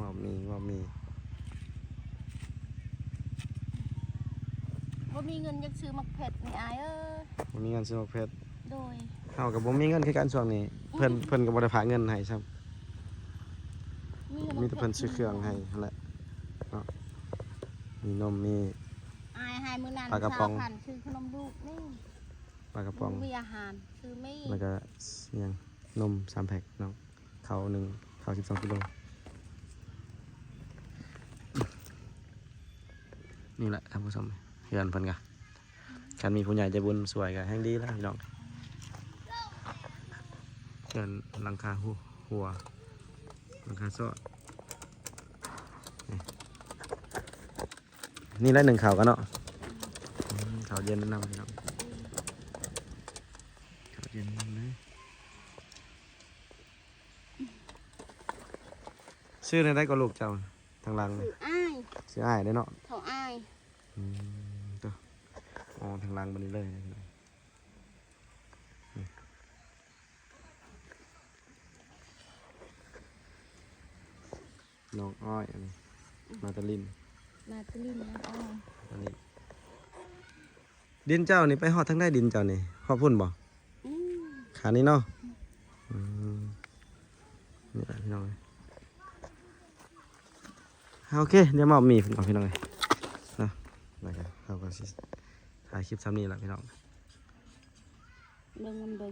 ມອບໝີ່ ມອບໝີ່. ບໍ່ມີເງິນຢາກຊື້ໝາກເຜັດນີ້ອ້າຍເອີຍ. ບໍ່ມີເງິນຊື້ໝາກເຜັດ. ໂດຍ. ເຮົາກໍບໍ່ມີເງິນຄືກັນຊ່ວງນີ້. ເພິ່ນ ເພິ່ນກໍບໍ່ໄດ້ຝາກເງິນໃຫ້ຊ້ຳ. ມີແຕ່ເພິ່ນຊື້ເຄື່ອງໃຫ້ຫັ້ນແຫຼະເນາະ. ມີນົມ ມີ ອ້າຍໃຫ້ມື້ນັ້ນ ປາກະປ໋ອງ ຊາວພັນ ຊື້ຂະໜົມລູກນີ້ ປາກະປ໋ອງ ມີອາຫານ ຊື້ໝີ່ ແລ້ວກໍຫຍັງ ນົມສາມແພັກເນາະ. ເຂົ້າໜຶ່ງ ເຂົ້າສິບສອງກິໂລ. ນີ້ແຫຼະທ່ານຜູ້ຊົມ ເຮືອນເພິ່ນກະ ຄັນມີຜູ້ໃຫຍ່ໃຈບຸນຊ່ວຍກະແຮ່ງດີແລ້ວພີ່ນ້ອງ. ເຮືອນຫຼັງຄາຫົວ ຫຼັງຄາຊອດ. ນີ້ແຫຼະໜຶ້ງເຂົ້າກັນເນາະ. ເຂົ້າເຢັນນຳພີ່ນ້ອງ ເຂົ້າເຢັນນຳເລີຍ. ຊື່ແນວໃດກໍລູກເຈົ້າ ທາງຫຼັງນີ້? ຊື່ອ້າຍ ຊື່ອ້າຍເດ້ເນາະ. ເຖົ້າອ້າຍ. ອືມ ໂຕ ອໍ ທາງຫຼັງບັດນີ້ເລີຍ. ນ້ອງອ້ອຍ ອັນນີ້ ມາແຕ່ຫຼິ້ນ ມາແຕ່ຫຼິ້ນ ນ້ອງອ້ອຍ ມາແຕ່ຫຼິ້ນ. ດິນເຈົ້ານີ້ໄປຮອດທາງໃດ? ດິນເຈົ້ານີ້ຮອດພຸ້ນບໍ່? ອືມ ຂ້າງນີ້ເນາະ. ອືມ ນີ້ແຫຼະພີ່ນ້ອງເອີຍ. ໂອເຄ ດຽວມາເອົາໝີ່ເພິ່ນກ່ອນພີ່ນ້ອງເອີຍເນາະ. ແລ້ວກໍເຮົາກໍຊິຖ່າຍຄລິບຊ່ຳນີ້ລະພີ່ນ້ອງ. ເບິ່ງມັນເບິ່ງ